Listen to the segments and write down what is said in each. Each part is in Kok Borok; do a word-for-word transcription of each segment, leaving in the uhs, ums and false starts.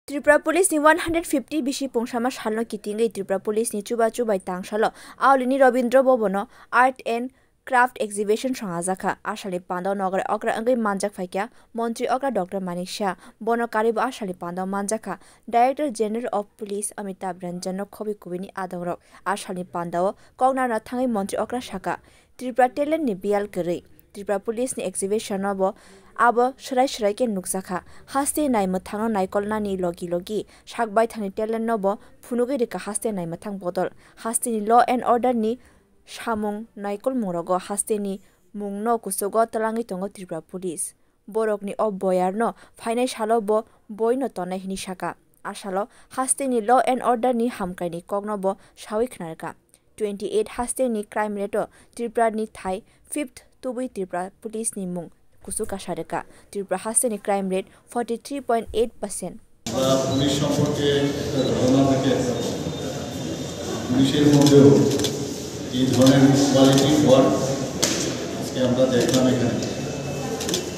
Tripura Police ni one hundred fifty bisi pungsama salno kitingwi Tripura Police ni chubachu bai tangsalo Aulini Rabindra Bhavan o Art and Craft Exhibition songajak kha. A salni pandao nograi okra wngwi manjak phaikha Montri okra Doctor Manik Saha. Bono karibo a salni pandao manjak kha Director General of Police Amitabh Ranjan no khobwi kubui ni adongrok. A salni pandao koknarna thangwi Montri okra sakha, Tripura talent ni biyal kwrwi. Tripura Police ni exhibition no bo abo swrai swrai khe nukjakha. Haste nai mwthangno naikolnani logi logi sak baithangni talent no bo phunugwi rwkha haste nai mwthang bodol. Haste ni law and order ni samung naikolmungrogo haste ni mungno kuchugo twlangwi tongo Tripura Police. Borokni o boyarno phainai salo bo boino tonai hwnwi sakha. A salo hasteni law and order ni hamkraini kokno bo sawi khna rwkha. Twenty eight hasteni crime rate o Tripura ni thai fifth tubui Tripura Police ni mung kuchuk kasa rwkha. Tripura hasteni crime rate forty three point eight percent. আমরা পুলিশ সম্পর্কে একটা ধারণা থাকে, পুলিশের মধ্যেও এই ধরনের quality work আজকে আমরা দেখলাম এখানে,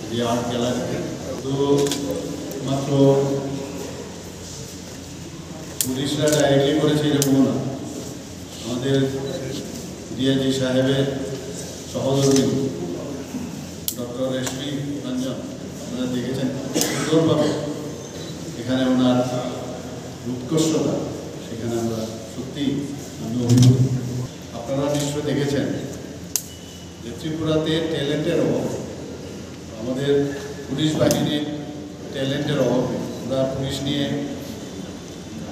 যে আর্ট গ্যালারিতে। তো মাত্র পুলিশরা ডাইরেক্টলি করেছে এরকমও না, আমাদের ডিআইজি সাহেবের সহধর্মিনী ডক্টর রেশমি রঞ্জন, আপনারা দেখেছেন সুন্দরভাবে এখানে ওনার উৎকর্ষতা, সেখানে আমরা সত্যি আমি অভিভূত। আপনারা নিশ্চয় দেখেছেন যে ত্রিপুরাতে ট্যালেন্টের অভাব, আমাদের পুলিশ বাহিনীর ট্যালেন্টের অভাব নেই। আমরা পুলিশ নিয়ে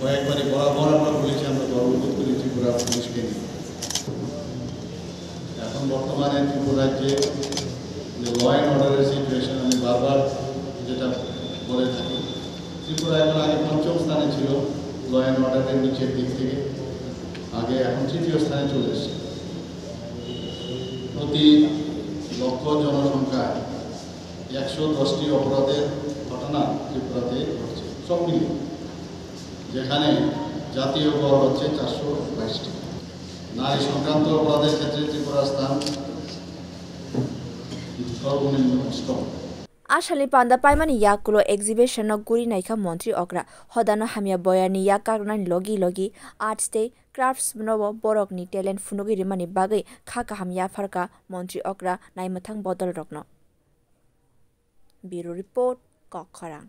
কয়েকবারই বরাবর আমরা বলেছি, আমরা গর্ববোধ করি ত্রিপুরা পুলিশকে নিয়ে। এখন বর্তমানে ত্রিপুরা রাজ্যে যে ল অ্যান্ড অর্ডারের সিচুয়েশন, আমি বারবার যেটা বলে থাকি, ত্রিপুরা এখন আগে পঞ্চম স্থানে ছিল ল অ্যান্ড অর্ডারের নিচের দিক থেকে, আগে এখন তৃতীয় স্থানে চলে এসেছে। প্রতি লক্ষ জনসংখ্যায় একশো দশটি অপরাধের ঘটনা ত্রিপুরাতে ঘটছে, সব মিলিয়ে, যেখানে জাতীয় গড় হচ্ছে চারশো বাইশটি। নারী সংক্রান্ত অপরাধের ক্ষেত্রে ত্রিপুরার স্থান সর্বনিম্ন অষ্টম। A salni panda paimani yakulo exhibition no guri naikha Montri okra. Hodano hamya boyarni yak kaknani logi logi arts tei crafts no bo borokni talent phunugwi rimani bagwi kha kaham yapharkha Montri okra naimwthang bodol rokno. Bureau Report, Kokkhorang.